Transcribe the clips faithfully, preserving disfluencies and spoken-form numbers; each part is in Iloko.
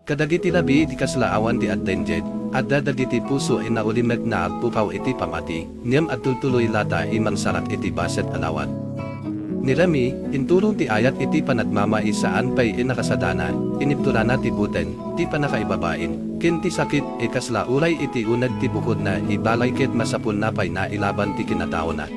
Kadagiti rabii ti kasla awan ti attended, adda dagiti puso a naulimek nga agpukaw iti pamati, ngem agtultuloy latta a mangsarak iti bassit a lawag. Ni Rami, inturong ti ayat iti panagmamati saan pay a nakasadana, inibturana ti buteng, ti pannakaibabain, ken ti sakit a kasla uray iti uneg ti bukodna, ibalay ket masapulna pay a ilaban ti kinataona.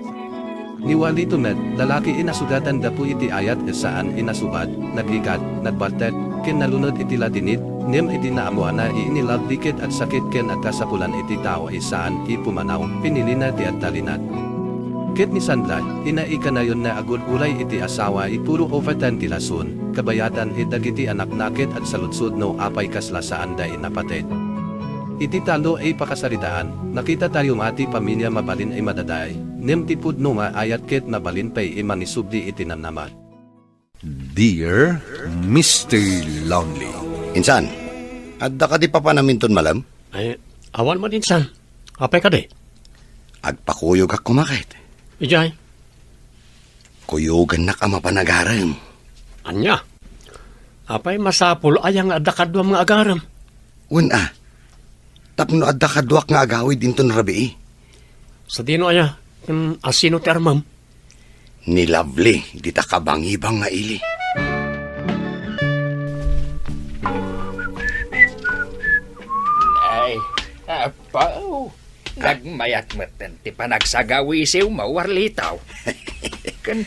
Ni Juanito met, lalaki a nasugatan gapu iti ayat a saan a nasubad, nagrigat, nagbartek, ken nalunod iti latinid, ngem idi naammoanna a ni Lovely ket agsakit ken agkasapulan iti tao a saan a pumanaw, pinilina ti agtalinaed. Ket ni Sandra, ina a kanayonna agul-uray iti asawa a puro overtime ti rason, kabayatan a dagiti anakna ket agsaludsod no apay kasla saanda a napateg. Iti tallo a pakasaritaan, nakitatayo nga ti pamilia mabalin a madadael, ngem ti pudno nga ayat ket mabalin pay a mangisubli iti namnama. Dear Mister Lonely. Insan, adda kadi papanam inton malem? Ay, awan met insan. Apay kadi? Agpakuyogak koma ket. Idiay? Kuyogannak a mapan agarem. Ania? Apay masapul aya nga adda kaduam nga agarem? Wen a, tapno adda kaduak nga agawid inton rabii. Sadino aya? Ken asino ti armem? Ni Lovely, dita kabangibang nga ili. Ay, apaw. Nagmayat metten ti panagsagawisiw, Warlitaw. Ken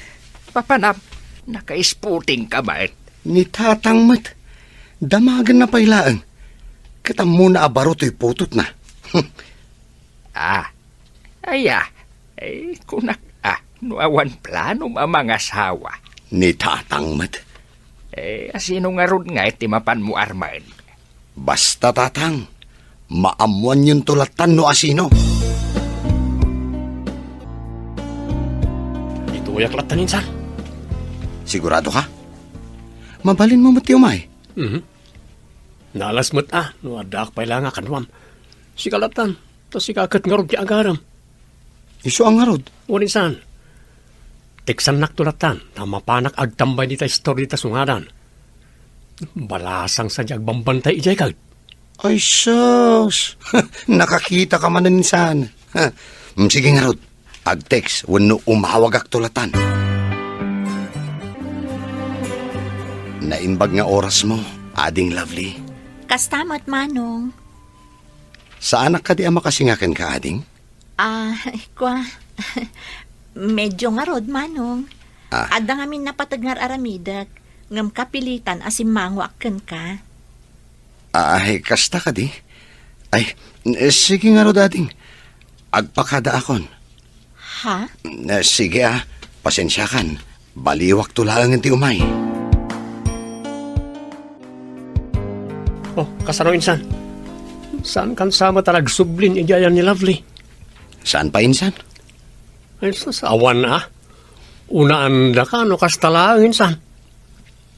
papanam, nakaisputing ka met. Ni Tatang met, damagenna pay laeng. Ket ammona a baro toy putotna. Ah, aya, eh, kunak, ah, no awan planom a mangasawa. Ni Tatang met. Eh, asino ngarud nga iti mapanmo armen? Basta, Tatang, maammoanyonto lattan no asino. Ituyak lattan, insan. Sigurado ka? Mabalinmo met ti umay? Mhm. Naalas met a, no addaak pay la nga kaduam. Sika lattan, ta sika ket ngarud ti agarem. Isu a ngarud? Wen insan. Teksannakto lattan, ta mapanak agtambay dita istorya ta sungadan. Balasang sadi agbambantay idiay ket. Ay, sus! Nakakita ka manen insan. Mm, sige ngarud. Ag-text wenno umawagakto lattan. Naimbag nga orasmo, Ading Lovely. Kasta met, Manong. Saanak kadi a makasinga kenka, Ading? Ah, kua, medyo ngarud, Manong. Ah. Adda ngamin napateg nga ar-aramidek, ngem kapilitan a simmangoak kenka. Ay, kasta kadi? Ay, eh, sige ngarud, Ading. Agpakadaakon. Ha? Eh, sige, ah. Pasensiakan. Baliwakto laengen ti umay. Oh, kasano insan? Saankan sa met a nagsublin idiay ni Lovely? Saan pay insan? Ay, sus, awan a. Unaandaka no kasta laeng insan.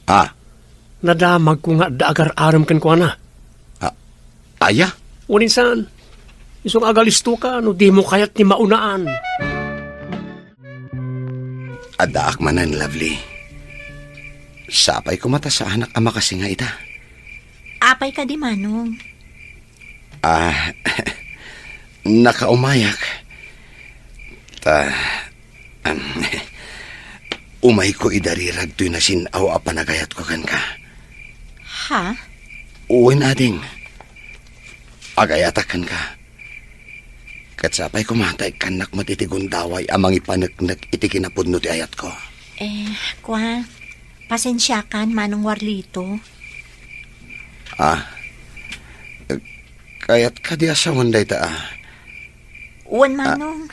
Ah. Nadamagko nga adda agar-arem kenkuana. Ah, aya? Wen insan, isu nga agalistoka no dimo kayat ti maunaan. Addaak manen, Lovely. Sapay koma ta saanak a makasinga ita. Apay kadi, Manong? Ah, nakaumayak. Ta, um, umayko idarirag toy nasin-aw a panagayatko kenka. Ha? Wen, Ading. Agayatak kenka. Ket sapay koma ta ikkannak met iti gundaway a mangipaneknek iti kinapudno ti ayatko. Eh, kua, pasensiakan, Manong Warlito. Ah, kayat kadi a sawen dayta, ah? Wen, ah, Manong.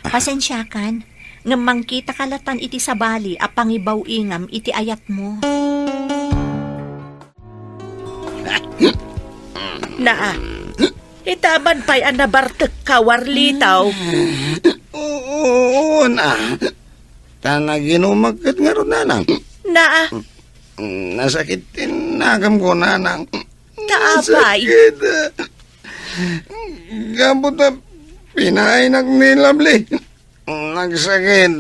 Ah. Pasensiakan, ngem mangkitaka latan iti sabali a pangibaw-ingam iti ayatmo. Naa, itaman pay a nabartekka, Warlitaw. Oo, na. Ta naginumak ket ngarud, nanang. Naa. Nasakit ti nagamko, nanang. Ta apay? Nasakit. Gapu ta pinaaynak ni Lovely. Nagsakit,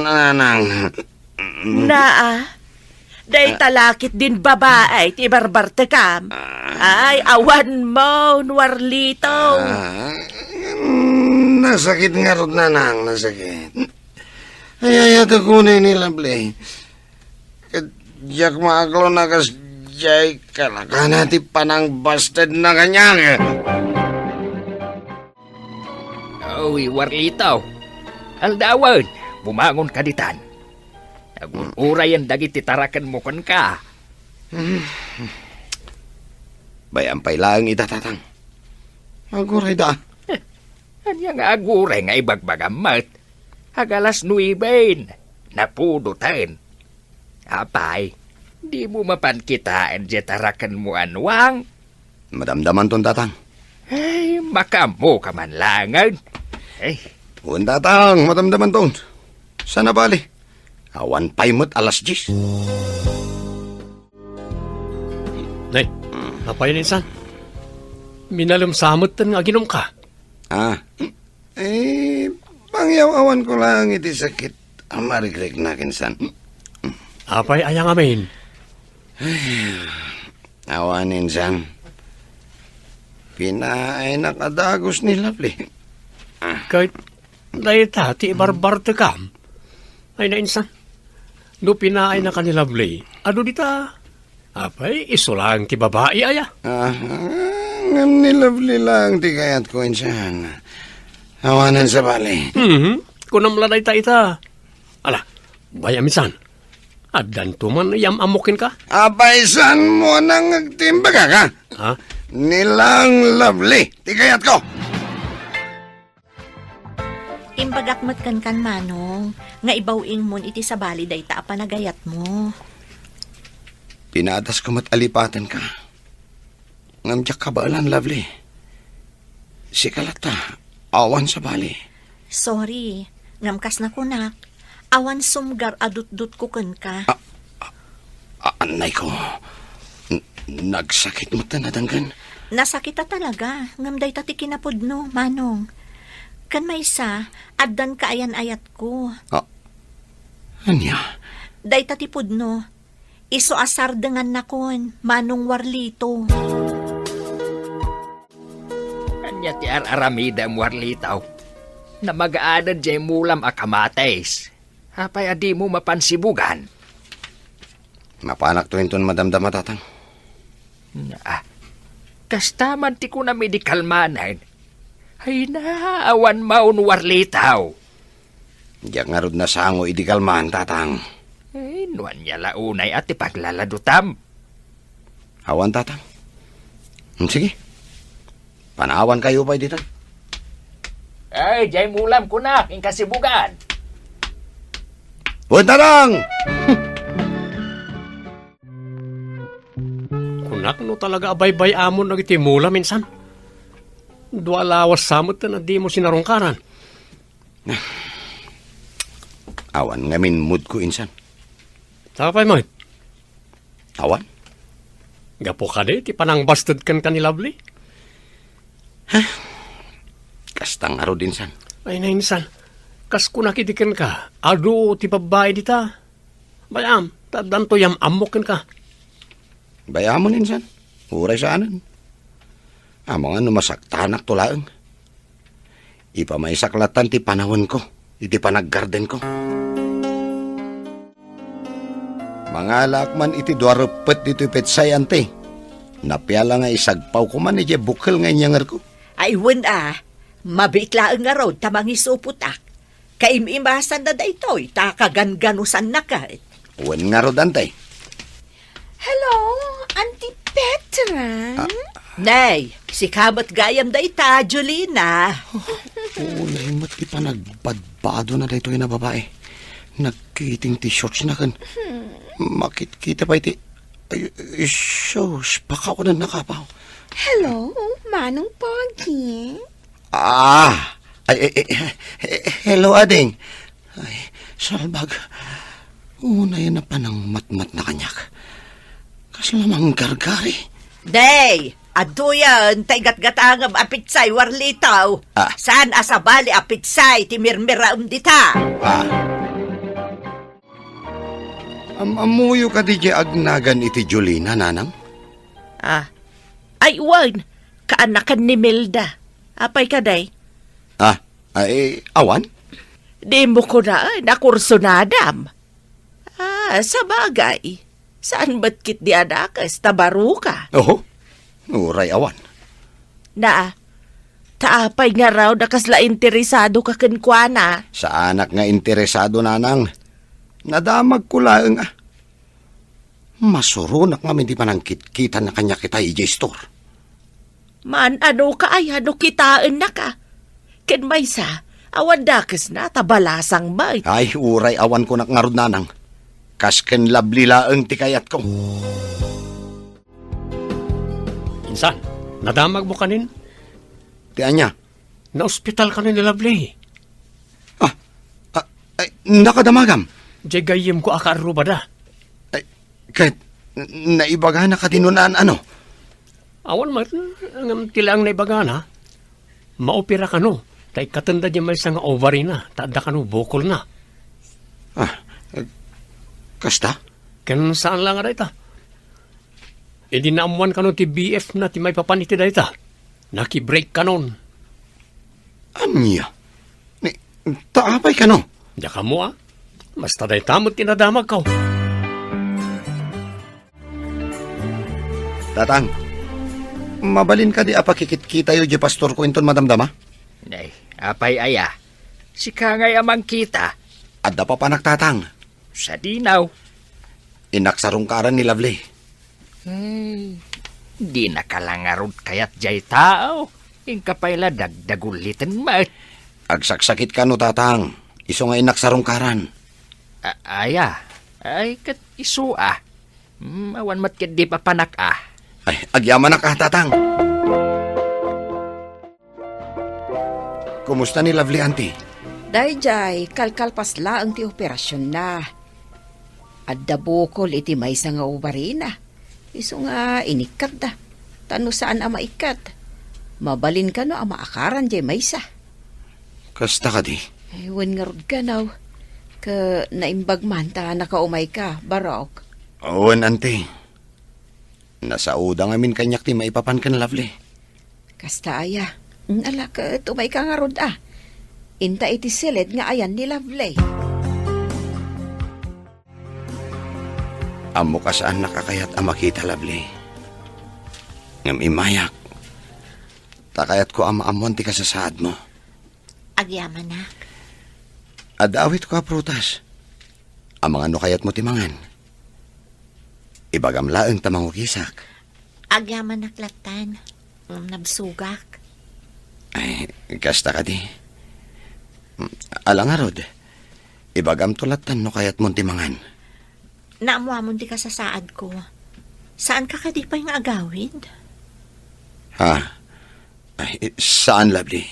nanang. Naa. Dayta la ketdin babai ti ibarbartekam. Ah. Ay, awan mo, Warlito. Ah, nasakit ngarud, nanang, nasakit. Ay, ay, ato kunay ni Lovely. Ket diak maaklon a kasdiay kalakana ti panangbasted na kaniak. Oy, Warlito. Aldawen, bumangon ka ditan. Agur-urayen dagiti tarakenmo kenka. Bay-am pay laeng ida, Tatang. Aguray da. Ania nga aguray nga ibagbagam met? Ag alas nueben, napudoten. Apay, dimo mapan kitaen diay tarakenmo a nuang? Madamdamanton, Tatang. Ay, makaammo ka man laengen. Ay. Wen, Tatang, madamdamanton. Saan a bali? Awan pay met alas dies. Nay, apay insan? Minalem sa metten nga aginumka? Ah, eh, pangyaw-awanko laeng iti sakit a marikriknak insan. Apay aya ngamin? Awan insan. Pinaaynak a dagus ni Lovely. Ket dayta ti ibarbartekam? Ay na insan. No pinaaynak a ni Lovely, adu dita? Apay, isu laeng ti babai aya? Ah, ngem ni Lovely laeng ti kayatko insan. Awanen sabali. Mhm. Kunam la dayta ita. Ala, bay-am insan. Addanto man yam-ammok kenka? Apay, saan mo nang agtimbagak, ha? Ha? Ni laeng Lovely ti kayatko. Imbagak met kenkan, Manong, nga ibaw-ingmon iti sabali dayta a panagayatmo. Pinaadasko met a lipatenka. Ngem diak kabaelan, Lovely. Sika latta, awan sabali. Sorry, ngem kas nakunak, awan sumgar a dutdotko kenka. Ah, ah, ah, annay ko. N-, nagsakit met a nadenggen. Nasakit a talaga, ngem dayta ti kinapudno, Manong. Ken maysa, addan kaayan-ayatko. Ah, ania? Dayta ti pudno. Isu a sardengannakon, Manong Warlito. Ania ti ar-aramidem, Warlito? Namagaaned diay mulam a kamatis. Apay a dimo mapan sibugan? Mapanakto inton madamdama, Tatang. Ah, kasta man ti kunam idi kalmanen. Ay na, awan maun, Warlito. Diak ngarud nasango idi kalman, Tatang. Eh, no ania la unay a ti paglaladutam? Awan, Tatang. Hmm, sige. Panawankayo pay ditan. Ay, diay mulam, kunak, inka sibugan. Wen, Tatang! Kunak no talaga a baybay-amon dagiti mulam insan. Dua lawas sa met a dimo sinarungkaran. Awan ngamin moodko insan. Apay met? Awan. Gapu kadi ti panangbasted kenka ni Lovely? Ha? Kasta ngarud insan. Ay na insan. Kas kunak idi kenka, adu ti babbai dita. Bay-am, ta addanto yam-ammok kenka. Bay-amon insan. Uray saanen. Amangan no masaktanakto laeng. Ipamaysak lattan ti panawenko iti panaggardenko. Mangalaak man iti dua reppet ditoy petsay, anti. Napiala nga isagpawko man idiay bukel nga inyangerko. Ay, wen a, mabiit laeng ngarud ta mangisupotak. Kaim-imasanna daytoy ta kaganganusanna ket. Wen ngarud, anti. Hello, Auntie Petra? Ah. Nay, sika met gayam dayta, Jolina. Unay met ti panagbadbadona daytoy a babai. Nagkiting ti shortsna ken makitkita pay ti, ay, sus, pakawanennak, apo. Hello, Manong Pogi. Ah, ay, ay, ay, hello, ading. Ay, salbag. Unay a panangmatmatna kaniak. Kasla manggargari. Day, adtoyen, tay gatgatangem a pitsay, Warlito. Ah. Saan a sabali a pitsay ti mirmiraem dita? Ah. Am-ammoyo kadi diay agnagan iti Jolina, nanang? Ah. Ay, wen. Kaanakan ni Milda. Apay kadi? Ah, ay, awan? Dimo kunaen a kursunadam. Ah, sabagay. Saan met ketdi a dakes ta baroka? Oho. Uray awan. Na, ta apay ngarud a kasla interesadoka kenkuana? Saanak nga interesado, nanang. Nadamagko laeng a. Masuronak ngamin ti panangkitkitanna kaniak ita idiay store. Maan-anoka aya no kitaennaka? Ken maysa, awan dakesna ta balasang met. Ay, uray awan kunak ngarud, nanang. Kas ken Lovely laeng ti kayatko. Insan, nadamagmo kanin? Ti ania? Naospital kanin ni Lovely. Ah, ah, ay, nakadamagam? Diay gayyemko a kaarrubada. Ay, ket, n-, naibagana kadi no naan-ano? Awan met, ngem ti laeng naibagana, maopera kano, ta ikkatenda diay maysa nga ovarina, ta adda kano bukolna. Ah, eh, kasta? Ken saan la nga dayta. Idi naammoan kano ti B F na ti maipapan iti dayta, nakibreak kanon. Ania? Ni, ta apay kano? Diak ammo a. Basta dayta met ti nadamagko. Tatang, mabalin kadi a pakikitkitayo diay pastorko inton madamdama? Nay, apay aya? Sika ngay a mangkita. Adda papanak, Tatang. Sadinaw. Inaksarungkaran ni Lovely. Hmm, dinaka la ngarud kayat diay tao. Inka pay la dagdaguliten met. Agsaksakit kano, Tatang. Isu nga inaksarungkaran. A-, aya? Ay, ket isu a. Hmm, awan met ketdi papanak a. Ay, agyamanak a, Tatang. Kumusta ni Lovely, Auntie? Daydiay, kalkalpas laeng ti operasionna. Adda bukol iti maysa nga ovarina. Isu nga inikkatda. Ta no saan a maikkat, mabalin kano a maakaran diay maysa. Kasta kadi? Eh, wen ngarud kano. Ket naimbag man ta nakaumayka, Barok. Wen, Auntie. Nasaoda ngamin kaniak ti maipapan ken Lovely. Kasta aya. Ala ket umayka ngarud a. Inta iti siled nga ayan ni Lovely. Ammok a saannak a kayat a makita, Lovely. Ngem immayak, ta kayatko a maammoan ti kasasaadmo. Agyamanak. Adda awitko a prutas. Amangan no kayatmo ti mangan. Ibagam laeng ta mangukisak. Agyamanak lattan. Nabsogak. Ay, kasta kadi. Ala ngarud, ibagamto lattan no kayatmon ti mangan. Naammoamon ti kasasaadko. Saanka kadi pay nga agawid? Ha? Ay, saan, Lovely.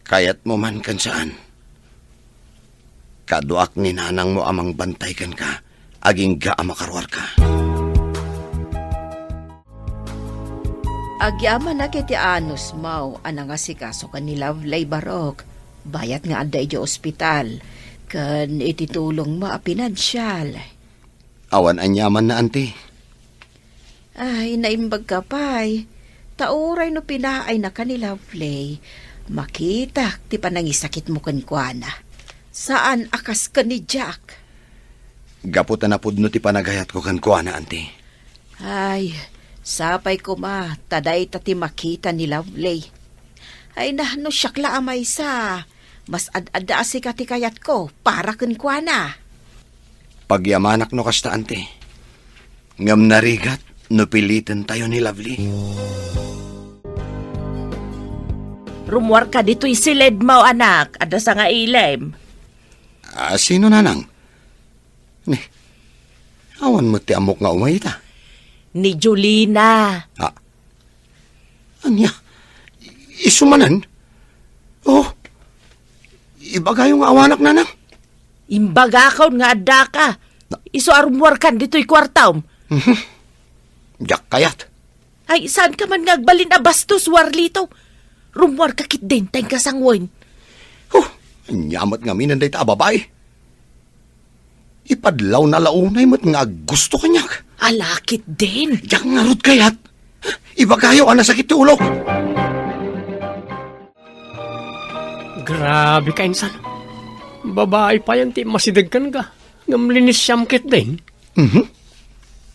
Kayatmo man ken saan, kaduak ni nanangmo a mangbantay kenka agingga a makaruarka. Agyamanak iti anusmo a nangasikaso ken ni Lovely, Barok, bayat nga adda idiay ospital, ken iti tulongmo a pinansial. Awan aniamanna, Auntie. Ay, naimbagka pay. Ta uray no pinaayna ken ni Lovely, makitak ti panangisakitmo kenkuana. Saan a kas ken ni Jack. Gapu ta napudno ti panagayatko kenkuana, Auntie. Ay, sapay koma ta dayta ti makita ni Lovely. Ay, na, no siak la a maysa, mas ad-adda a sika ti kayatko para kenkuana. Pagyamanak no kasta, Auntie. Ngem narigat no pilitentayo ni Lovely. Rummuarka ditoy siledmo, anak, adda sangailem. Ah, sino, nanang? Ni, awan met ti ammok nga umay ita. Ni Jolina. Ah, ania? Isu manen? Oh, ibagayo nga awanak, nanang. Imbagakon nga addaka. Na- Isu a rummuarkan ditoy kuartom. Mhm. Diak kayat. Ay, saanka man nga agbalin a bastos, Warlito? Rummuarka ketdin ta inka sanguen. Huh, ania met ngamin dayta a babai? Ipadlawna la unay met nga aggusto kaniak. Ala ketdin. Diak ngarud kayat. Ibagayo a nasakit ti ulok. Grabe ka, insan. Babai payen ti masideg kenka. Ngem linisiam ketdin. Mhm.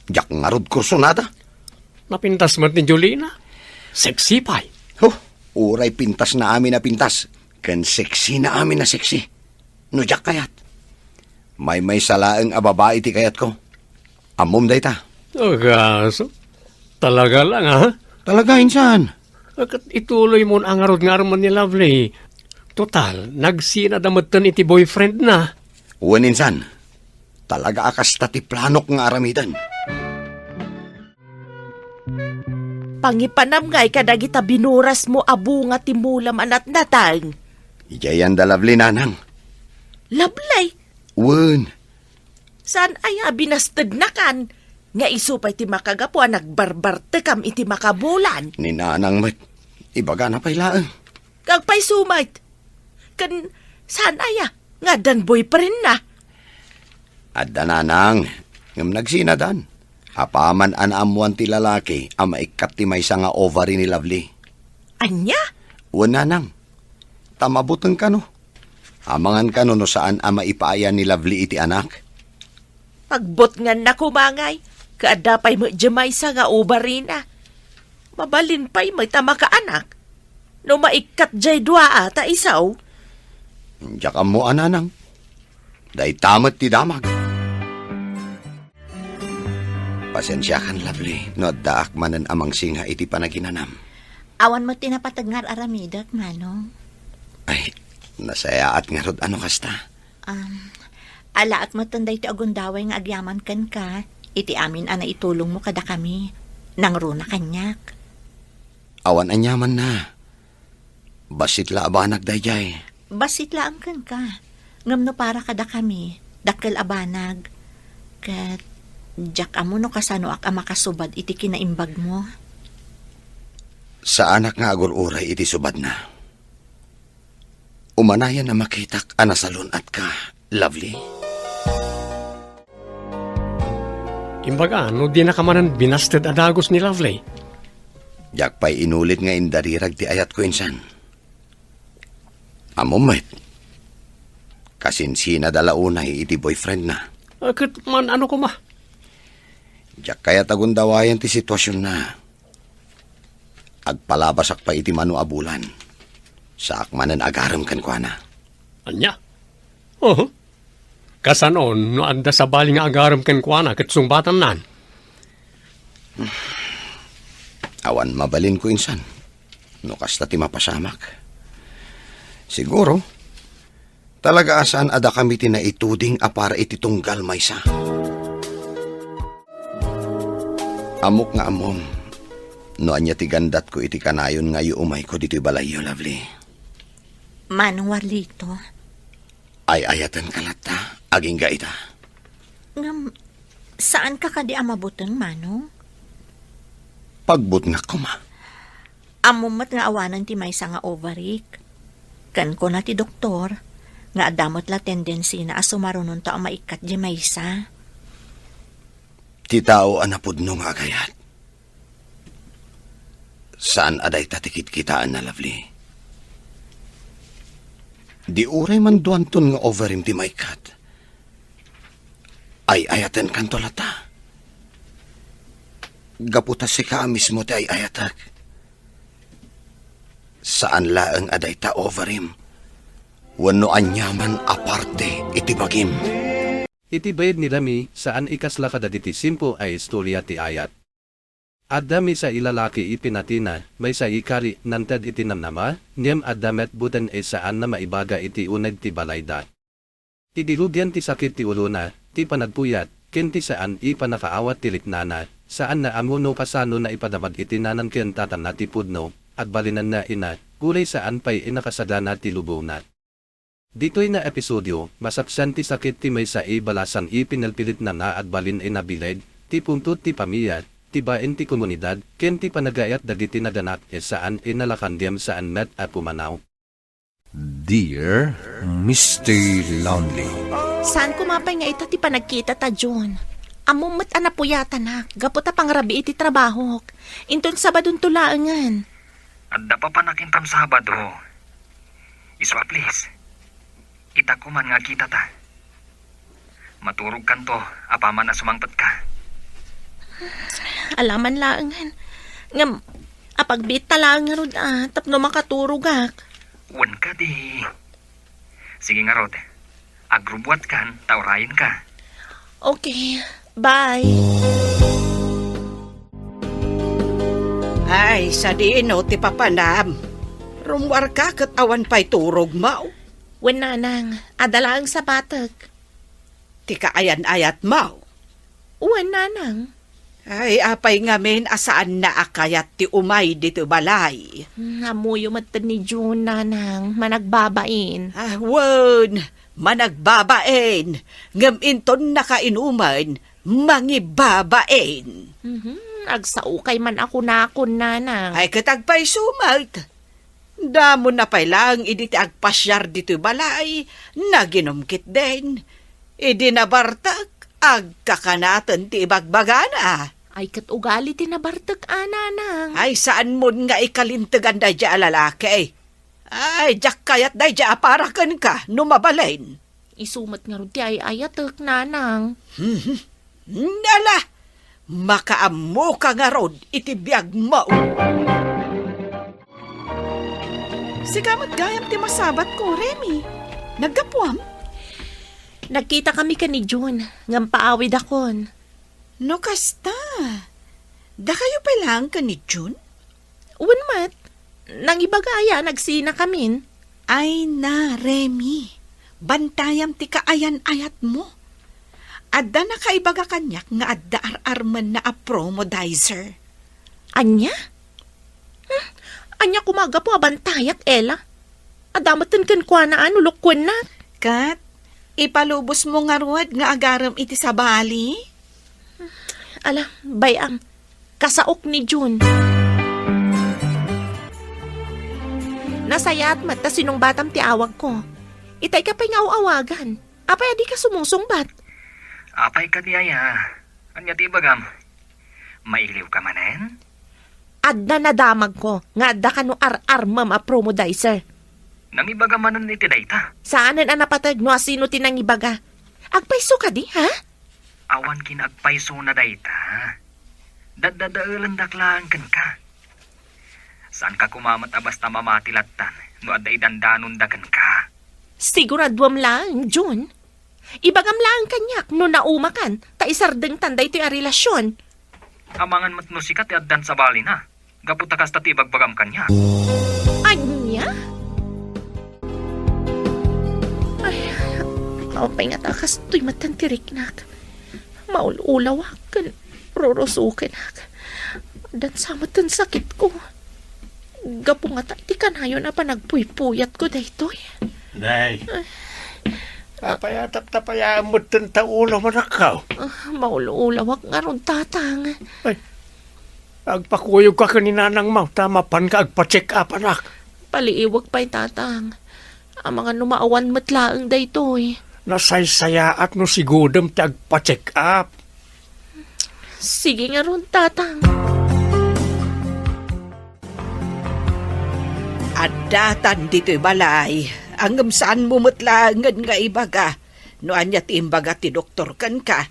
Diak ngarud kursunada. Napintas met ni Jolina. Sexy pay. Huh, uray pintasna amin a pintas, ken sexyna amin a sexy. No diak kayat. Maymaysa laeng a babai ti kayatko. Ammom dayta. Agasem. Talaga lang, ha? Talaga, insan. Ket ituloymon a ngarud nga armen ni Lovely. Total, nagsinada metten iti boyfriendna. Wen, insan. Talaga a kasta ti planok nga aramiden. Pangipanam ngay kadagita binurasmo a bunga ti mulam a natnateng. Idiayen da Lovely, nanang. Lovely? Wen. Saan aya a binastednakan? Nga isu pay ti makagapu a nagbarbartekam iti makabulan. Ni nanang met, ibagana pay laeng. Agpayso met. Ken saan aya nga addan boyfriendna? Adda, nanang, ngem nagsinadan. Apaman a naammoan ti lalaki a maikkat ti maysa nga ovary ni Lovely. Ania? Wen, nanang. Ta mabuteng kano. Amangan kano no saan a maipaayan ni Lovely iti anak? Pagbutnganna koma ngay, ket adda pay met diay maysa nga ovaryna. Mabalin pay met a makaanak. No maikkat diay dua a ta isu. Diak ammo a, nanang. Dayta met ti damag. Pasensiakan, Lovely, no addaak manen a mangsinga iti panaginanam. Awan met ti napateg nga ar-aramidek, Manong. Ay, nasayaat ngarud a no kasta. Um, alaek metten daytoy a gundaway nga agyaman kenka, iti amin a naitulongmo kadakami. Nangruna kaniak. Awan aniamanna. Bassit la a banag daydiay. Bassit laeng kenka. Ngem no para kadakami, dakkel a banag. Ket diak ammo no kasanoak a makasubad iti kinaimbagmo. Saanak nga agur-uray iti subadna. Umanayan a makitak a nasalun-atka, Lovely. Imbaga, no dinaka manen binasted a dagus ni Lovely? Diak pay inulit nga indarirag ti ayatko, insan. Ammom met, kasinsinada la unay iti boyfriendna. Ah, ket man-ano koma? Diak kayat a gundawayan ti situasionna. Agpalabasak pay iti mano a bulan. Saak manen agarem kenkuana. Ania? Oho. Kasano no adda sabali nga agarem kenkuana ket sungbatannan? Awan mabalinko, insan, no kasta ti mapasamak. Siguro, talaga a saan a dakami ti naituding a para iti tunggal maysa. Ammok nga ammom no ania ti gandatko iti kanayon nga iumayko ditoy balayyo, Lovely. Manong Warlito. Ay-ayatenka latta, agingga ita. Ngem, saanka kadi a mabuteng, Manong? Pagbutngak koma. Ammom met nga awanen ti maysa nga ovaryk. Ken kuna ti doktor, nga adda met la tendensina a sumarunonto a maikkat diay maysa. Ti tao a napudno nga agayat, saan a dayta ti kitkitaenna, Lovely. Di uray man duanton nga overim ti maikkat, ay-ayatenkanto latta. Gapu ta sika a mismo ti ay-ayatek. Saan laeng a dayta overim wenno aniaman a parte iti bagim. Iti bayad ni Rami, saan ikasla kadagiti simple a istoria ti ayat. Adda maysa a lalaki a pinatina, maysa a kari, nangted iti namnama, ngem adda met buteng a saan a maibaga iti uneg ti balayda. Idi rugian ti sakit ti ulona, ti panagpuyat, ken ti saan a pannakaawat ti riknana, saan a ammo no kasano a ipadamag iti nanang ken tatangna ti pudno, agbalinanna ina, uray saan pay a nakasagana ti lubongna. Ditoy nga episodio, masaksian ti sakit ti maysa a balasan a pinilpilitna nga agbalin a nabileg, ti punto ti pamilya, ti bain ti komunidad, ken ti panagayat dagiti naganak a saan a nalaka ngem saan met a pumanaw. Dear Mister Lonely. Saan koma pay nga ita ti panagkitata, Jun? Ammom met a napuyatanak gapu ta pangrabii ti trabahok. Inton Sabadonto laengen. Adda papanak inton Sabado. Isu a please. Ita koman nga kitata. Maturogkanto apaman a sumangpetka. Alaman laengen. Ngem, apagbiitta laeng ngarud a tapno makaturogak. Wen kadi. Sige ngarud. Agrubuatkan ta urayenka. Okay. Bye. Ay, sadino ti papanam? Rummuarka ket awan pay turogmo? Wen, nanang, adda laeng sabatek. Ti kaayan-ayatmo? Wen, nanang. Ay, apay ngamin a saanna a kayat ti umay ditoy balay? Hmm, ammoyo metten ni Jun, nanang, managbabain. Ah, wen, managbabain. Ngem inton nakainumen, mangibabain. Mhm, agsaokay man a kunakon, nanang. Ay, ket agpayso met. Damonna pay laeng idi ti agpasiar ditoy balay, naginum ketdin. Idi nabartek, agkakanaten ti ibagbagana. Ay, ket ugali ti nabartek a, nanang. Ay, saanmon nga ikalintegan daydiay a lalaki. Ay, diak kayat daydiay a para kenka no mabalin. Isu met ngarud ti ay-ayatek, nanang. Ala, makaammoka ngarud iti biagmo. Sika met gayam ti masabatko, Remy. Naggapuam? Nagkitakami ken ni Jun, ngem paawidakon. No kasta, dakayo pay laeng ken ni Jun? Wen met, nangibaga aya a nagsinakamin. Ay na, Remy, bantayam ti kaayan-ayatmo. Adda nakaibaga kaniak nga adda ar-armenna a promodizer. Ania? Hmm? Ania koma a gapu a bantayak, Ella? Adda metten kenkuana a no lukkuennak. Ket, ipalubosmo ngarud nga agarem iti sabali? Ala, bay-am, kasaok ni Jun. Nasayaat met ta sinungbatam ti awagko. Itay ka pay nga aw-awagan. Apay a dika sumungsungbat? Apay kadi aya? Ania ti ibagam? Mailiwka manen? Adda nadamagko nga adda kano ar-armem a promodizer. Nangibaga manen iti dayta? Saanen a napateg no asino ti nangibaga. Agpayso kadi, ha? Awan kin agpaysona dayta. Daddadaelendak laeng kenka. Saanka koma met a basta mamati lattan no adda idandanonda kenka. Siguraduem laeng, Jun. Ibagam laeng kaniak no naumakan ta isardengtan daytoy a relasion. Amangan met no sika ti addan sabalina, gapu ta kasta ti ibagbagam kaniak. Ania? Ay, maupay ngata a kastoy metten ti riknak. Maul-ulawak ken rurusokenak. Addan sa metten sakitko. Gapu ngata iti kanayon a panagpuypuyatko daytoy. Nay. Ay. Apay a taptapayaam metten ta ulo, anakko? Ah, maul-ulawak ngarud, Tatang. Ay. Agpakuyogka ken ni nanangmo ta mapanka agpa-check-up, anak. Paliiwek pay, Tatang. Amangan no maawan met laeng daytoy. Nasaysayaat no sigudem ti agpa-check-up. Sige ngarud, Tatang. Addatan ditoy balay, ngem saanmo met laengen nga ibaga no ania ti imbaga ti doktor kenka.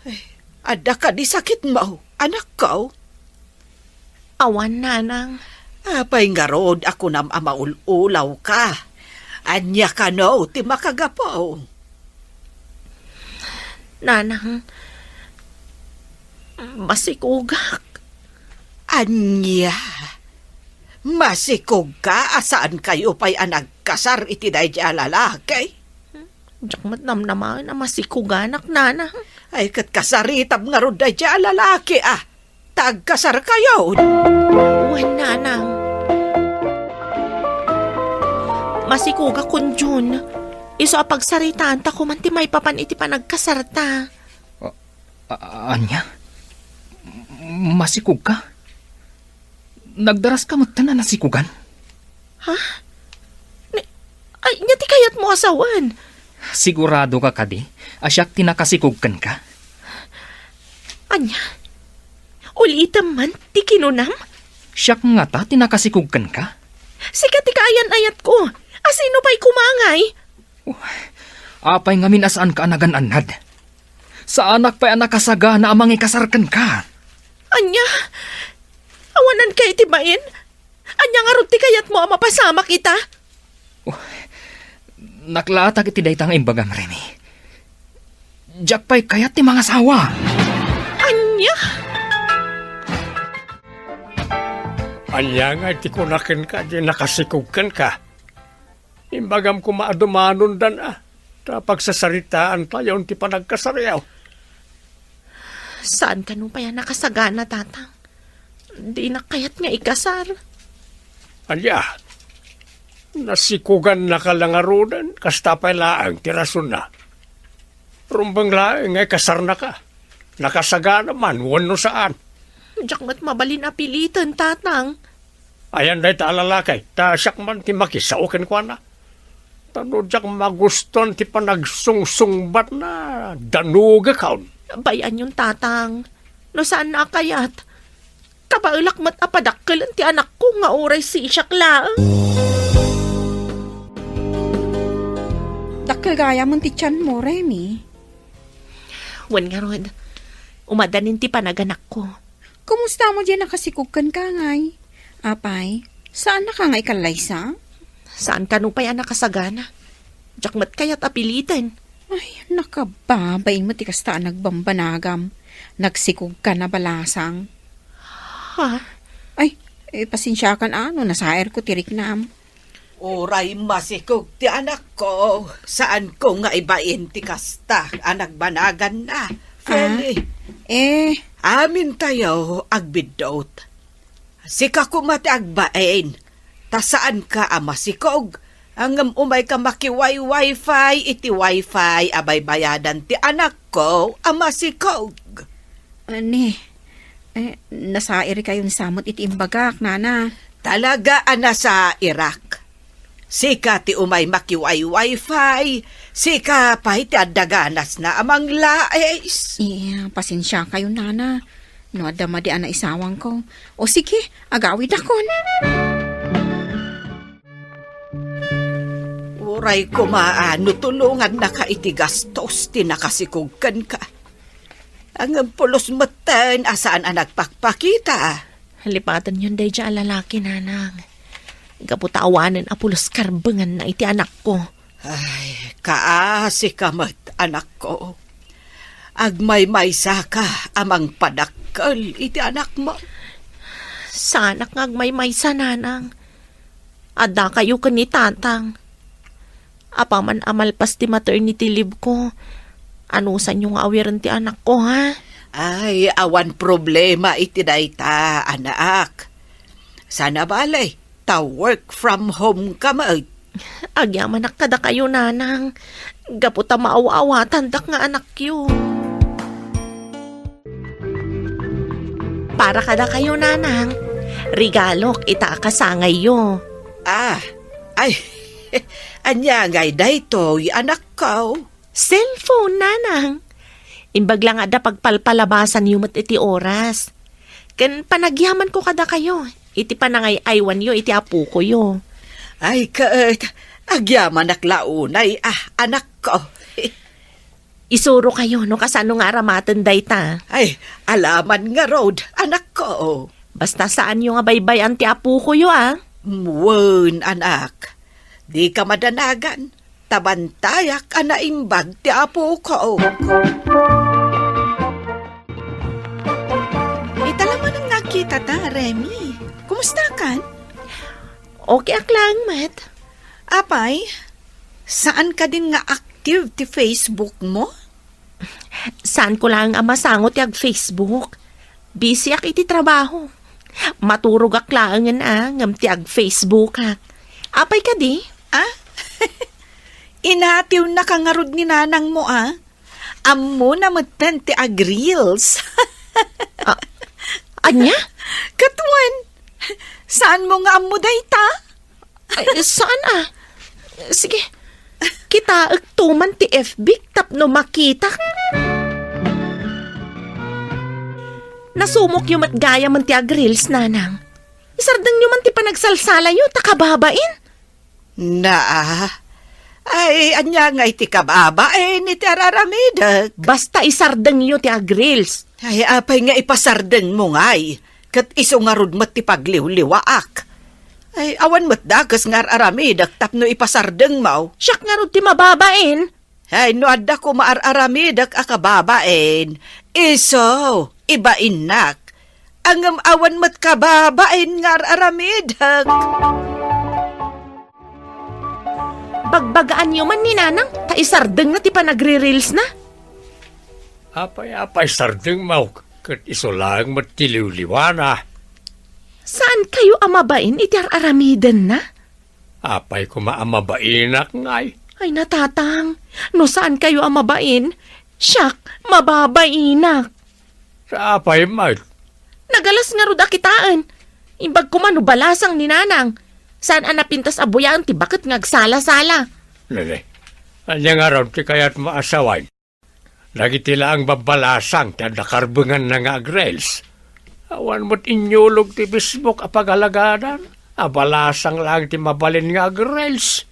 Ay, adda kadi sakitmo, anakko? Awan, Nanang. Apay ngarud a kunam a maul-ulawka? Ania kano ti makagapu? Nanang, masikogak. Ania? Masikogka a saankayo pay a nagkasar iti daydiay a lalaki? Diak met namnamaen a masikoganak, Nanang. Ay, ket kasaritam ngarud daydiay a lalaki, a. Ta agkasarkayon. Wen, Nanang. Masikogakon, Jun. Isu a pagsaritaanta koman ti maipapan iti panagkasarta. A-, a-, ania? Masikogka? Nagdaraska metten a nasikogan? Ha? Ni-, ay, nia ti kayatmo a sawen? Sigurado ka kadi a siak ti nakasikog kenka? Ania? Ulitem man ti kinunam? Siak ngata ti nakasikog kenka? Sika ti kaayan-ayatko. A sino pay koma ngay? Apay ngamin a saanka a nagan-annad? Saanak pay a nakasagana a mangikasar kenka. Ania? Awan kadi iti bain? Ania ngarud ti kayatmo a mapasamak ita? Oh, naklaatak iti dayta nga imbagam, Remy. Diak pay kayat ti mangasawa. Ania? Ania ngay ti kuna kenka ti nakasikog kenka? Imbagam koma a dumanondan a ta pagsasaritaantayon ti panagkasaryo. Saan kano pay a nakasagana, Tatang? Dinak kayat nga ikasar. Ania? Nasikogannaka la ngaruden, kasta pay laeng ti rasonna. Rumbeng laeng nga ikasarnaka. Nakasagana man wenno saan. Diak met mabalin a piliten, Tatang. Ayan dayta a lalaki, ta siak man ti makisao kenkuana. Ta no diak magustuan ti panagsungsungbatna, danogekon. Bay-anyon, Tatang. No saanna a kayat, kabaelak met a padakkelen ti anakko nga uray sisiak laeng. Dakkel gayamen ti tianmo, Remy. Wen ngarud, umadanin ti panaganakko. Kumusta mo diay nakasikog kenka ngay? Apay, saannaka nga ikallaysa? Saan kano pay a nakasagana? Diak met kayat a piliten. Ay, nakababain met ti kasta a nagbambanagam. Nagsikogka a balasang. Ha? Ay, eh, pasensiakan a no nasairko ti riknam. Uray masikog ti anakko, saanko nga ibain ti kasta a nagbanaganna, Feli. Ah, eh. Amintayo agbiddut. Sika koma ti agbain, ta saanka a masikog, ngem umayka makiwi-wifi iti wifi a baybayadan ti anakko a masikog. Ani, eh, nasairkayon sa met iti imbagak, nana. Talaga a nasairak. Sika ti umay makiwi-wifi, sika pay ti adda ganasna a manglais. Eh, pasensiakayon, nana. No adda madi a naisawangko. O sige, agawidakon. Uray koma a no tulongannaka iti gastos ti nakasikog kenka. Ngem pulos metten a saan a nagpakpakita. Lipatenyon daydiay a lalaki, nanang. Gapu ta awanen a pulos karbenganna iti anakko. Ay, kaasika met, anakko. Agmaymaysaka a mangpadakkel iti anakmo. Saanak nga agmaymaysa, nanang. Addakayo ken ni tatang. Apaman a malpas ti maternity leave ko, anusanyo nga awiren ti anakko, ha? Ay, awan problema iti dayta, anak. Sana bale, ta work from home ka met. Agyamanak kadakayo, nanang, gapu ta maaw-awatandak nga anakyo. Para kadakayo, nanang, regalok ita a kasangayyo. Ah, ay, ania ngay daytoy, anakko? Cellphone, nanang. Imbag la nga adda pagpalpalabasanyo met iti oras. Ken panagyamanko kadakayo iti panangay-aywanyo iti apokoyo. Ay, ket agyamanak la unay, ah, anakko. Isurokayo no kasano nga aramaten dayta. Ay, alaman ngarud, anakko. Basta saanyo nga baybay-an ti apokoyo, a. Wen, anak. Dika madanagan, ta bantayak a naimbag ti apoko. Ita la manen nga agkitata, Remy. Kumustakan? Okay ak laeng met. Apay, saan kadin nga active ti Facebook mo? Saanko laeng a masango ti ag-Facebook. Busyak iti trabaho. Maturogak laengen a ngem ti ag-Facebookak. Apay kadi? Ah? Inatiwnaka ngarud ni nanangmo a? Ammona metten ti ag-reels. Ah, ania? Ket wen, saanmo nga ammo dayta? Ay, saan a? Sige, Kitaek to man ti F B tapno makitak. Nasumokyo met gayam ti ag-reels, nanang. Isardengyo man ti panagsalsalayo ta kababain. Naa. Ay, ania ngay ti kababain iti ar-aramidek? Basta isardengyo ti ag-reels. Ay, apay nga ipasardengmo ngay? Ket isu ngarud met ti pagliwliwaak. Ay, awan met dakes nga ar-aramidek tapno ipasardengmo. Siak ngarud ti mababain. Ay, no adda koma ar-aramidek a kababain, isu, ibainnak. Ngem awan met kababain nga ar-aramidek. Bagbagaanyo man ni Nanang, ta isardengna ti panagre-reels na. Apay, apay, sardengmo, ket isu laeng met ti liwliwana. Saan kayo a mabain iti ar-aramiden na? Apay koma a mabainak ngay. Ay, natatang, no saan kayo a mabain, siak, mababainak. Sa apay met? Nagalas ngarud a kitaen. Imbag koma no balasang ni Nanang. Saan a napintas a buyaen ti baket nga agsala-sala. Nene, ania ngarud ti kayatmo a sawen? Dagiti laeng babbalasang ti adda karbenganna nga ag-reels. Awan met inyulog ti Facebook a pagalagadan. A balasang laeng ti mabalin nga ag-reels.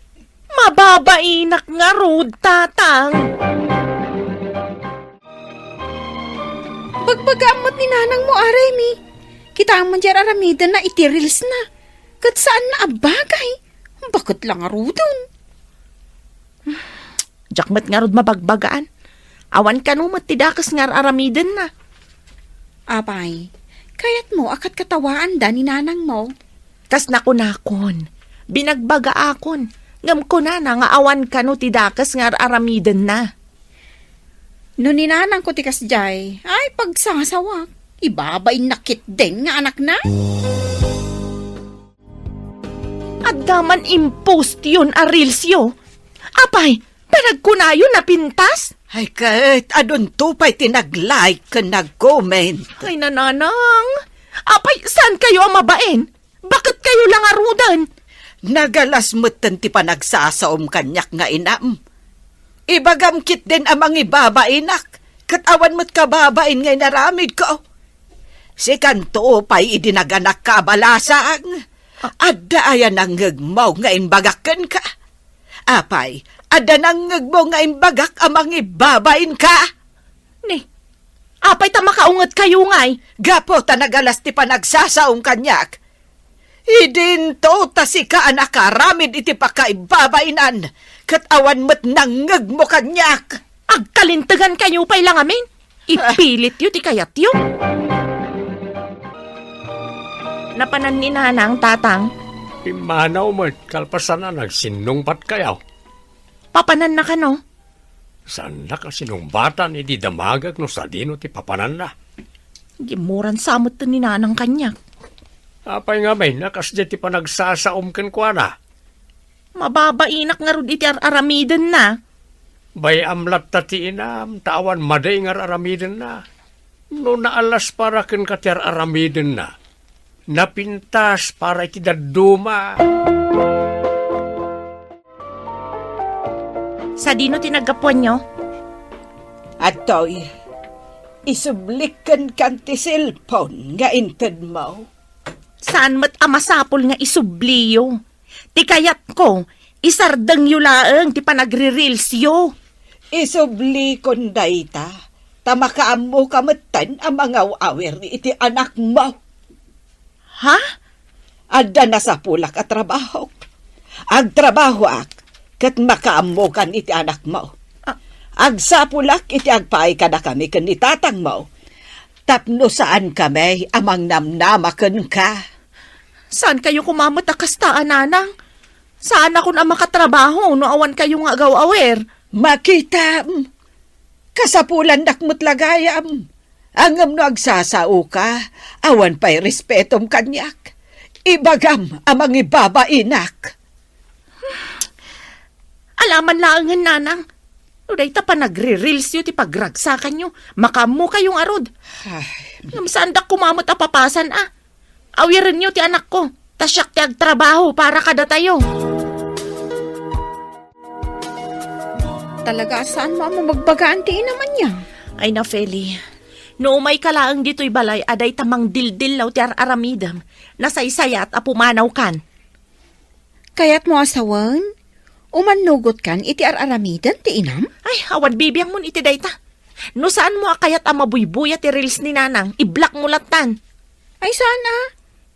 Mababainak ngarud, tatang. Bagbagaam met ni Nanang mo, Remy. Kitaem man ti ar-aramiden na iti reels na. Ket saan na a bagay. Baket la ngaruden. Diak met ngarud mabagbagaan. Awan kano met ti dakes nga ar-aramiden na. Apay, kayatmo a katkatawaanda ni Nanang mo? Kas nakunakon, binagbagaakon, ngem kunana nga awan kano ti dakes nga ar-aramiden na. No ni Nanang ko ti kasdiay, ay, pagsasawak, ibabain na ketdin nga anakna. Adda man impost yon a reels yo. Apay, panagkunayo napintas? Ay, ket adunto pay ti nag-like ken nag-comment. Ay, nananang. Apay, saan kayo a mabain? Baket kayo la ngaruden? Nagalas metten ti panagsasaom kaniak nga inam. Ibagam ketdin a mangibabainak, ket awan met kababain nga inaramidko. Sikanto pay idi naganakka a balasang. Adda aya nangngegmo nga imbagak kenka? Apay, adda nangngegmo nga imbagak a mangibabainka? Ni, apay ta makaunget kayo ngay? Gapu ta nagalas ti panagsasaom kaniak. Idinto ta sika a nakaramid iti pakaibabainan, ket awan met nangngegmo kaniak. Agkalintegan kayo pay la ngamin. Ipilityo ti kayatyo. Napanan ni Nanang, tatang. Pimmanaw met, kalpasan a nagsinnungbat kayo. Papananna kano? Saannak a sinungbatan idi damagek no sadino ti papananna. Gimmuran sa met ni Nanang kaniak. Apay ngamin a kasdiay ti panagsasaom kenkuana? Mababainak ngarud iti ar-aramidenna. Bay-am latta ti inam, ta awan madi nga ar-aramidenna. No naalas para kenka ti ar-aramidenna, napintas para iti dadduma. Sadino ti naggapuanyo? Adtoy, isublik kenka ti cellphone nga intedmo. Saan met a masapul nga isubliyo? Ti kayatko, isardengyo laeng ti panagre-reelsyo. Isublikon dayta, ta makaammoka metten a mangaw-awir iti anakmo. Ha? Adda nasapulak a trabahok. Agtrabahoak, ket makaammokan iti anakmo. Ah. Agsapulak iti agpaay kadakami ken ni tatangmo, tapno saankami a mangnamnama kenka. Saan kayo koma met a kasta a nanang? Saanakon a makatrabaho no awan kayo nga agaw-awer. Makitam, kasapulannak met la gayam. Ngem no agsasaoka, awan pay respetom kaniak. Ibagam a mangibabainak. Alaman laengen, nanang. No dayta panagre-reelsyo ti pagragsakanyo, makaammo kayo ngarud. Ay. Ngem saandak koma met a papasan a. Awirenyo ti anakko, ta siak ti agtrabaho para kadatayo. Talaga a saanmo a mabagbagaan ti inam ania? Ay na, Feli. No umayka laeng ditoy balay a dayta mangdildillaw ti ar-aramidem, nasaysayat a pumanawkan. Kayatmo a sawen? Umannugotkan iti ar-aramiden ti inam? Ay, awan bibiangmon iti dayta. No saanmo a kayat a mabuybuya ti reels ni Nanang, i-block mo lattan. Ay, saan a?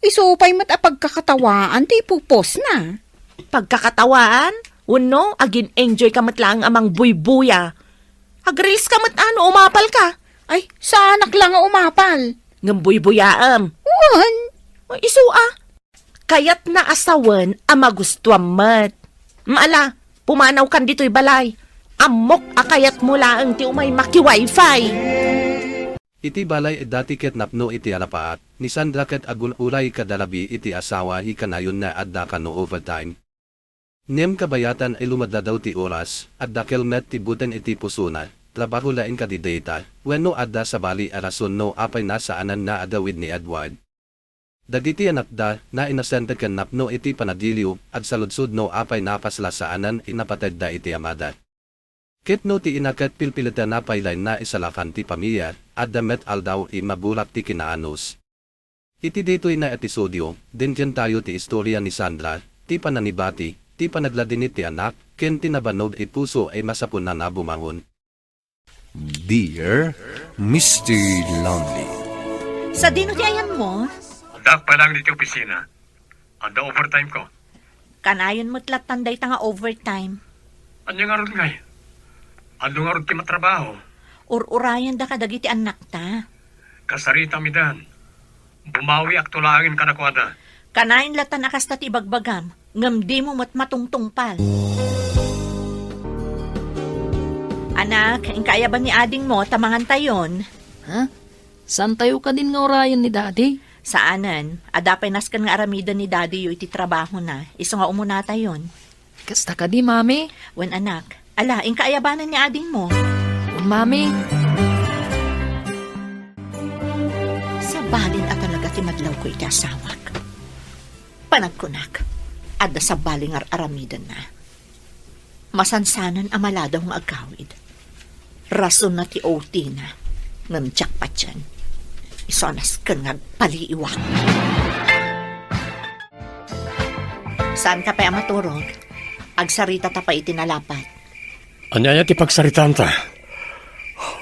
Isu pay met a pagkakatawaan ti ipupostna. Pagkakatawaan? Wenno, agin-enjoy ka met laeng a mangbuybuya. Agreels ka met a no umapal ka. Ay, saanak la nga umapal. Ngem buybuyaem. Wen. Ay, isu a. Kayatna a sawen a magustuam met. Maala, pumanawkan ditoy balay. Ammok a kayatmo laeng ti umay maki-wifi. Iti balay dati ket napno iti alapaat, ni Sandra ket agul-uray kada labi iti asawa, i kanayonna adda kano overtime. Ngem kabayatan a lumadladaw ti oras, adda kel met ti buteng iti pusona, trabaho laeng kadi dayta, wenno adda sabali a rason no apay nasaananna a gawid ni Edward. Dagiti anakda, nainnosente ken napno iti panagiliw, agsaludsod no apay napaslasaananna a napateg da iti amada. Ket no ti ina ket pilpilitna pay laeng a isalakan ti pamilia, adda met aldaw a maburak ti kinaanus. Iti ditoy nga episodio, dinggentayo ti istorya ni Sandra, ti panangibati, ti panagladingit ti anak, ken ti nabannog a puso a masapulna a bumangon. Dear Mister Lonely. Sadino ti ayanmo? Addaak pay laeng ditoy opisina. Adda overtime ko. Kanayon met lattan dayta nga overtime. Ania ngarud ngay? Adu ngarud ti matrabaho? Ur-urayenda kadagiti annakta. Kasaritam idan. Bumawiakto laengen kadakuada. Kanayon lattan a kasta ti ibagbagam, ngem dimo met matungtungpal. Anak, inka ayaban ni adingmo ta mangantayon. Ha? Saantayo kadin nga urayen ni Daddy? Saanen. Adda pay nasken nga aramiden ni Daddyyo iti trabahona. Isu nga umunatayon. Kasta kadi, Mami? Wen, anak. Ala, inka ayabanen ni adingmo. Wen, Mami. Sabalin a talaga ti madlawko iti asawak. Panagkunak, adda sabali nga ar-aramidenna. Masansanen a maladaw nga agawid. Rasonna ti O T na, ngem diak patien. Isu a nasken nga agpaliiwak. Saanka pay a maturog? Agsaritata pay iti nalapat. Ania aya ti pagsaritaanta?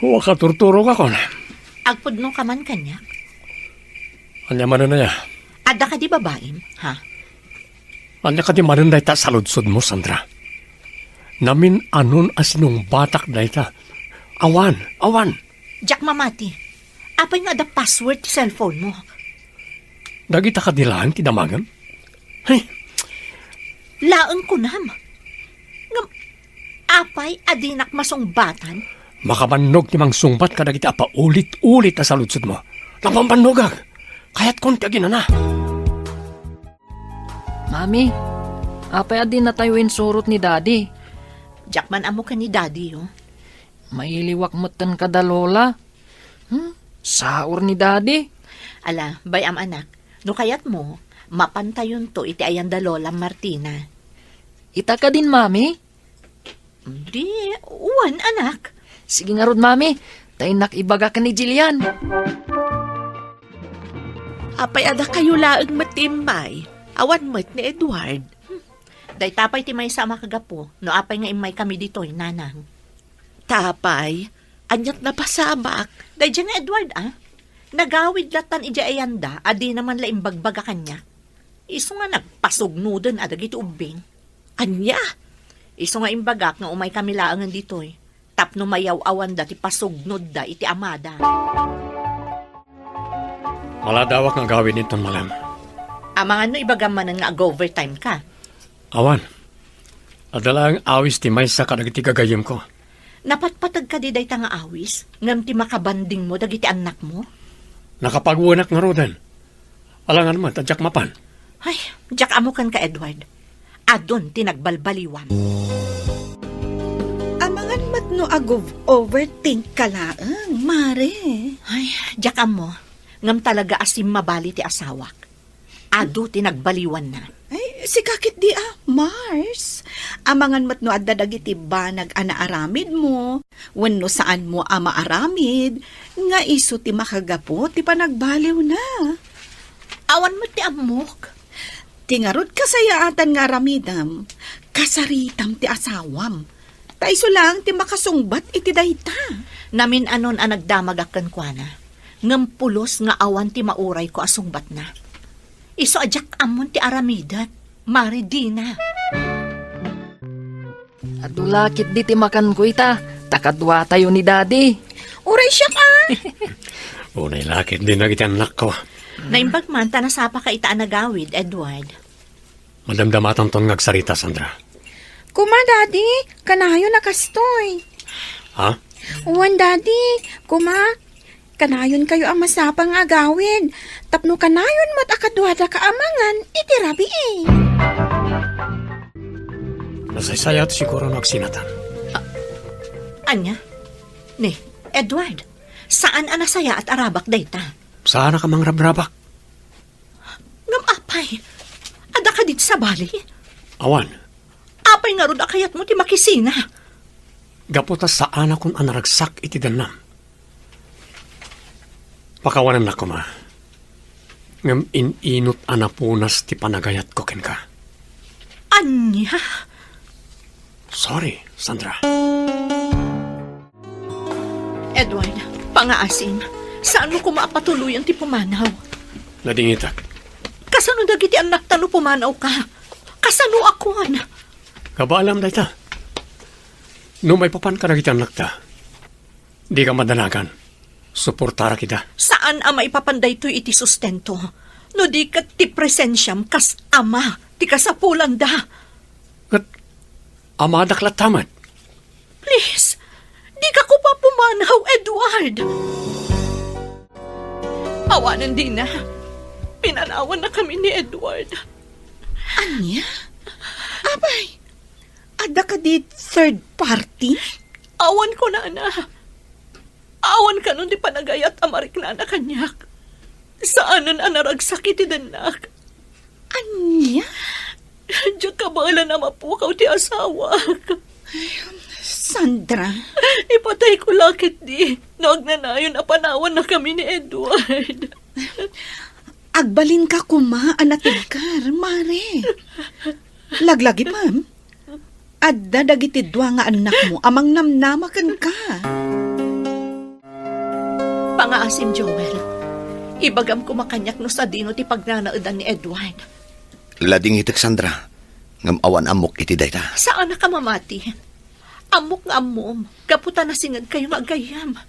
Makaturturogakon. Agpudnoka man kaniak? Ania manen aya? Adda kadi babaim, ha? Ania kadi manen dayta a saludsodmo, Sandra? Namin-anon a sinungbatak dayta. Awan, awan. Diak mamati. Apay nga adda password ti cellphone mo? Dagita kadi laeng ti damagem? Hey. Laeng kunam. Ngem, apay a dinak masungbatan? Makabannog ti mangsungbat kadagiti a paulit-ulit a saludsodmo. Napampannogak. Kayatkon ti aginana. Mami, apay a dinatayo insurot ni Daddy? Diak man ammo ken ni Daddy, oh. Mailiwak metten kada Lola. Hmm? Saor ni Daddy. Ala, bay-am anak, no kayatmo, mapantayonto iti ayan da Lola Martina. Ita kadin, Mami? Di, wen, anak. Sige ngarud, Mami. Ta innak ibaga ken ni Jillian. Apay a dakayo laeng met ti immay? Awan met ni Edward. Hmm. Dayta pay ti maysa a makagapu no apay nga immaykami ditoy, Nanang. Ta apay, aniat napasamak? Daydiay nga Edward, a. Nagawid lattan idiay ayanda a dina man la imbagbaga kaniak. Isu nga nagpasugnoden a dagiti ubbing. Ania? Isu nga imbagak nga umaykami laengen ditoy tapno mayaw-awanda ti pasugnodda iti amada. Maladawak nga agawid inton malem. Amangan no ibagam manen nga ag-overtime ka. Awan. Adda laeng awis ti maysa kadagiti gagayyemko. Napatpateg kadi dayta nga awis ngem ti makabandingmo dagiti annakmo? Nakapagwenak ngaruden. Alangan met a diak mapan. Ay, diak ammo kenka, Edward. Adun ti nagbalbaliwam. Amangan met no ag-overthink ka laeng, Mare. Ay, diak ammo. Ngem talaga a simmabali ti asawak. Adu ti nagbaliwanna. Ay, Sika ketdi a, Mars. Amangan met no adda dagiti banag a naaramidmo, wenno saanmo a maaramid, nga isu ti makagapu ti panagbaliwna. Awan met ti ammok. Ti ngarud kasayaatan nga aramidem, kasaritam ti asawam. Ta isu laeng ti makasungbat iti dayta. Namin-anon a nagdamagak kenkuana, ngem pulos nga awan ti maurayko a sungbatna. Isu a diak ammon ti aramidet, Mare Dina. Adu la ketdi ti makanko ita, ta kaduatayo ni Daddy. Uray siak a! Unay la ketdi dagiti annakko. Naimbag man ta nasapaka ita a nagawid, Edward. Madamdamatanton nga agsarita, Sandra. Kuma, Daddy, kanayon a kastoy. Ha? Wen, Daddy, kuma, kanayonkayo a masapa nga agawid, tapno kanayon met a kaduadaka a mangan iti rabii. Nasaysayaat siguro no agsinatan. Ania? Ni, Edward, saan a nasayaat a rabak dayta. Saanak a mangrabrabak. Ngem apay, adda kadi ti sabali? Awan. Apay ngarud a kayatmo ti makisina? Gapu ta saanakon a naragsak iti dannam. Pakawanennak koma. Ngem in-inut a napunas ti panagayatko kenka. Ania? Sorry, Sandra. Edward, pangaasim, saanmo koma a patuloyen ti pumanaw. Nadingitak. Kasano dagiti annakta no pumanawka? Kasanoakon? Kabaelam dayta. No maipapanka dagiti annakta, dika madanagan. Suportarak ida. Saan a maipapan daytoy iti sustento, no di ket ti presensiam kas ama ti kasapulanda. Ket amadak latta met. Please, dika koma pumanaw, Edward. Awanen, Dina. Pinanawannakami ni Edward. Ania? Apay, adda kadi third party? Awan kunana. Awan kanon ti panagayat a mariknana kaniak. Saanen a naragsak iti dannak. Ania? Diak kabaelan a mapukaw ti asawak. Sandra. Ipatayko la ketdi no agnanayon a panawannakami ni Edward. Agbalinka koma a natibker, Mare. Laglagipem, adda dagiti dua nga annakmo a mangnamnama kenka. Pangaasim, Joel. Ibagam koma kaniak no sadino ti pagnanaedan ni Edward. Ladingitek, Sandra, ngem awan ammok iti dayta. Saanak a mamati. Ammok nga ammom, gapu ta nasingegkayo nga aggayyem.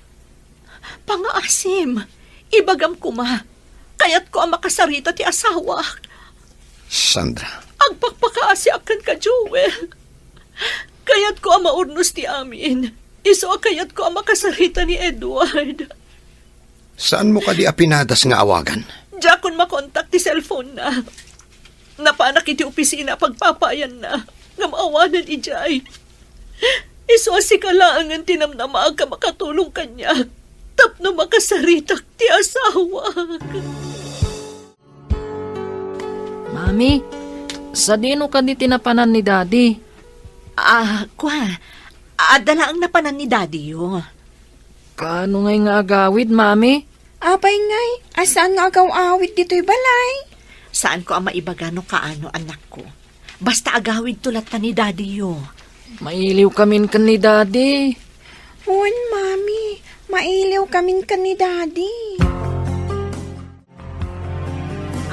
Pangaasim, ibagam koma, kayatko a makasarita ti asawak. Sandra. Agpakpakaasiak kenka, Joel. Kayatko a maurnos ti amin. Isu a kayatko a makasarita ni Edward. Saanmo kadi a pinadas nga awagan? Diakon makontak ti cellphone-na. Napanak iti opisina a pagpapayanna, ngem awanen idiay. Isu a sika laengen ti namnamaak a makatulong kaniak tapno makasaritak ti asawak. Mami, sadino kadi ti napanan ni Daddy? Ah, kua, adda laeng napanan ni Daddy-yo. Kaano ngay nga agawid, Mami? Apay ngay, a saan nga agaw-awid ditoy balay? Saanko a maibaga no kaano, annakko. Basta agawidto latta ni Daddy-yo. Mailiwkamin ken ni Daddy. Wen, Mami, mailiwkamin ken ni Daddy.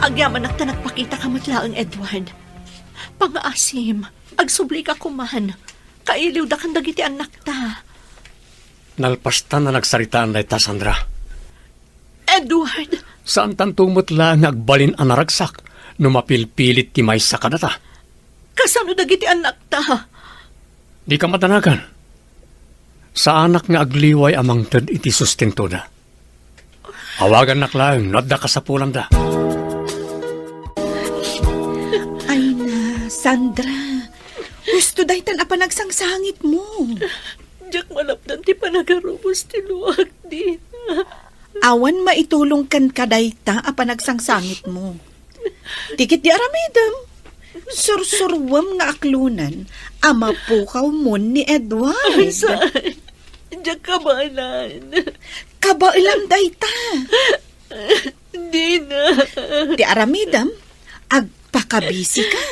Agyamanak ta nagpakitaka met laeng, Edward. Pangaasim, agsublika koman. Kailiwda kan dagiti annakta. Nalpastan a nagsaritaan dayta, Sandra. Edward! Saantanto met laeng nga agbalin a naragsak no mapilpilit ti maysa kadata. Kasano dagiti annakta? Dika madanagan. Saanak nga agliway a mangted iti sustentoda. Awagannak laeng no adda kasapulanda. Ay na, Sandra. Husto daytan a panagsangsangitmo. Diak malapdan ti panagarubos ti luak, Dina. Awan maitulong kenka dayta a panagsangsangitmo. Ti ketdi aramidem, Sursuruem nga aklonen a mapukawmon ni Edward. Saan? Diak kabaelan. Kabaelam dayta. Dina. Ti aramidem, agpakabisi ka.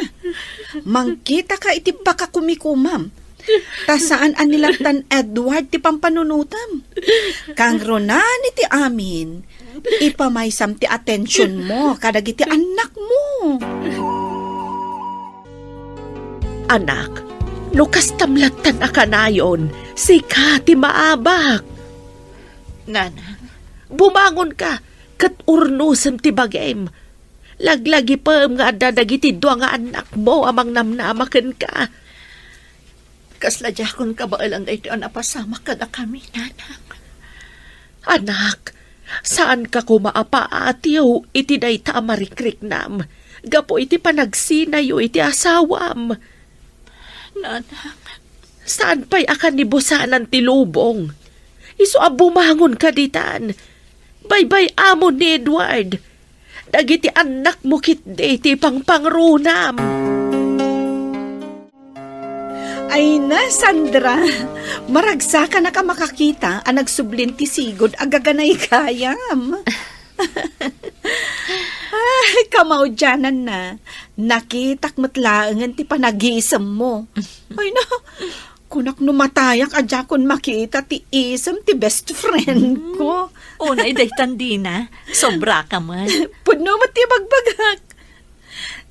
Mangkita ka iti pakakumikumam. Ta saan a ni lattan Edward ti pampanunotem. Kangrunaan iti amin, ipamaysam ti atensionmo kadagiti annakmo. Anak, no kastam lattan a kanayon, sika ti maabak. Nanang, bumangonka, ket urnosem ti bagim. Laglagipem nga adda dagiti dua nga annakmo a mangnamnama kenka. Kasla diakon kabaelan daytoy a napasamak kadakami, Nanang. Anak, saanka koma a paatiw iti dayta a marikriknam gapu iti panagsinayo iti asawam. Nanang. Saan pay a kanibusanan ti lubong? Isu a bumangonka ditan. Baybay-amon ni Edward. Dagiti annakmo ketdi ti pangpangrunam. Ay na, Sandra, maragsakan a makakita a nagsublin ti sigud a gaganaygayam. Ay, kamaudiananna, nakitak met laengen ti panagisemmo. Ay na, kunak no matayak a diakon makita ti isem ti best friend ko. Unay daytan, Dina, sobra ka man. Pudno met ti bagbagak.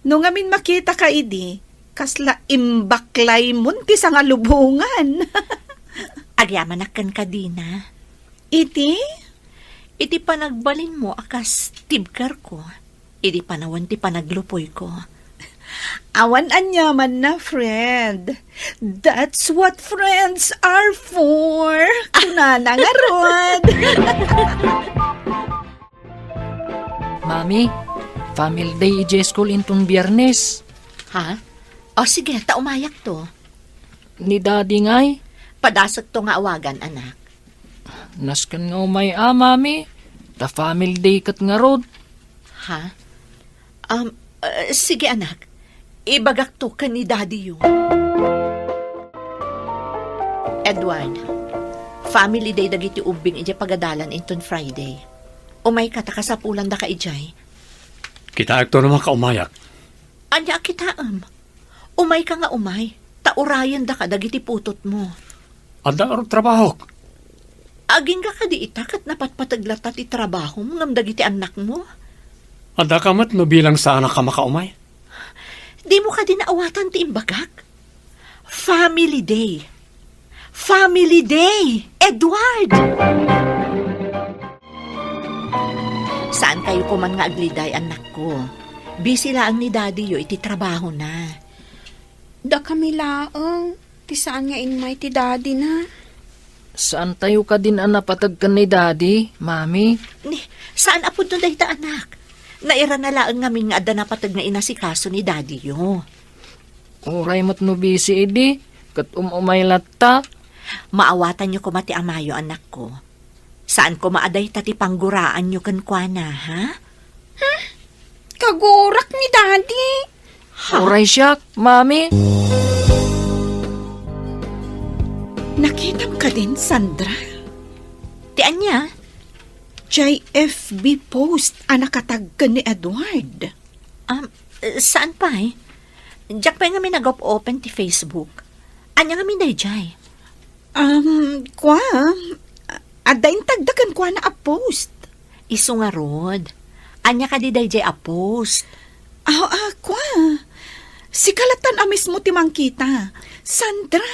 No ngamin makita ka idi, kasla imbaklaymon ti sangalubongan. Agyamanak kenka, Dina. Iti? Iti panagbalinmo a kas tibkerko, idi panawen ti panaglupoyko. Awan aniamanna, friend. That's what friends are for. Kunana ngarud. Mami, family day idiay school inton Biyernes. Ha? O sige, ta umayak to. Ni Daddy ngay? Padasek to nga awagan, anak. Nasken nga umay a, Mami. Ta family day ket ngarud. Ha? Um, uh, sige, anak. Ibagak to ken ni Daddy yo. Edward, family day dagiti ubbing idiay pagadalan inton Friday. Umayka ta kasapulandaka idiay. Kitaek to no makaumayak. Ania a kitaem? Umayka nga umay, ta urayendaka dagiti putotmo. Adda ngarud trabahok. Agingga kadi ita ket napatpateg latta ti trabahom ngem dagiti annakmo? Addaka met no bilang saanak a makaumay? Dimo kadi naawatan ti imbagak? Family Day. Family Day, Edward! Saankayo koman nga agliday, annakko. Busy laeng ni Daddy yo iti trabahona. Dakami laeng ti saan nga immay ti Daddy-na. Saantayo kadin a napateg ken ni Daddy, Mami? Ni, saan a pudno dayta, anak. Nairana laeng ngamin nga adda napateg nga inasikaso ni Daddy yo. Uray met no busy idi, ket um-umay latta. Maawatanyo koma ti amayo, anakko. Saan koma a dayta ti pangguraanyo kenkuana, ha? Hmm? Kagurak ni Daddy. Ha? Uray siak, Mami. Nakitam kadin, Sandra? Ti ania? Jay F B post a nakatag ken ni Edward. Um, saan pay? Diak pay ngamin nag-op-open ti Facebook. Ania ngamin dayjay? Um, kua, adda intagda kenkuana a post. Isu ngarud. Ania kadi dayjay a post? Ah, ah, kua. Sika lattan a mismo ti mangkita. Sandra.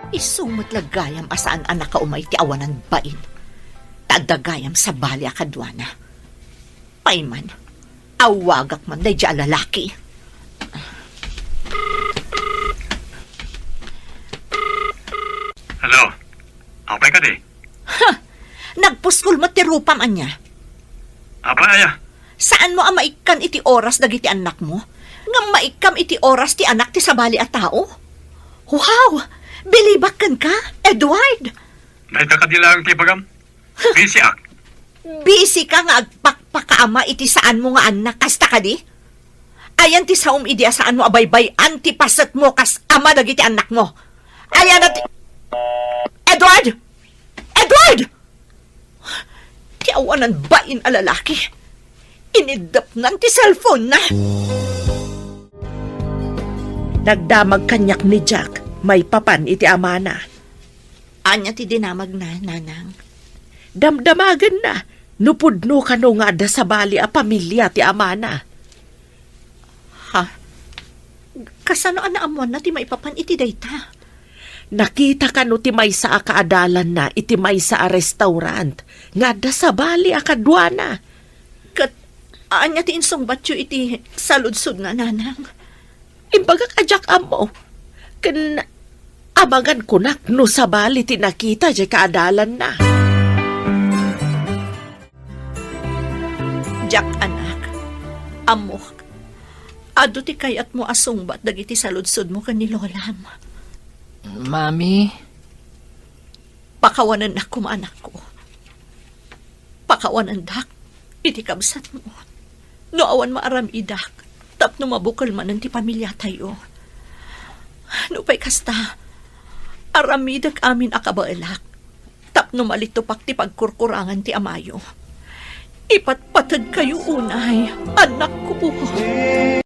Isu met la gayam a saan a nakaumay ti awanan bain. Ta adda gayam sabali a kaduana. Pay man, awagak man daydi a lalaki. Hello? Apay kadi? Ha! Nagpuskol met ti rupam ania? Apay aya? Saanmo a maikkan iti oras dagiti annakmo? Ngem maikkam iti oras ti anak ti sabali a tao? Wow! Bilibak kenka, Edward! Dayta kadi laeng ti ibagam? Busy ak. Busy ka nga agpakpaka ama iti saanmo nga annak, kasta kadi? Ayan ti saom idi a saanmo a baybay-an ti pasetmo kas ama dagiti annakmo? Ayan ti, Edward! Edward! Ti awanan bain a lalaki. Iniddepnan ti cellphone-na. Nagdamag kaniak ni Jack maipapan iti amana. Ania ti dinamagna, Nanang? Damdamagenna no pudno kano nga adda sabali a pamilia ti amana. Ha? Kasano a naammoanna ti maipapan iti dayta? Nakita kano ti maysa a kaadalanna iti maysa a restaurant nga adda sabali a kaduana. Ket ania ti insungbatyo iti saludsodna, Nanang? Imbagak a diak ammo. Ken amangan kunak no sabali ti nakita diay kaadalanna. Jack, anak, ammok, adu ti kayatmo a sungbat dagiti saludsodmo ken ni lolam. Mami? Pakawanennak koma, anakko. Pakawanendak iti kabsatmo. No awan maaramidak, tapno mabukel manen ti pamiliatayo. Nupay kasta, aramidek amin a kabaelak, tapno malitupak ti pagkurkurangan ti amayo. Ipatpatedkayo unay, annakko.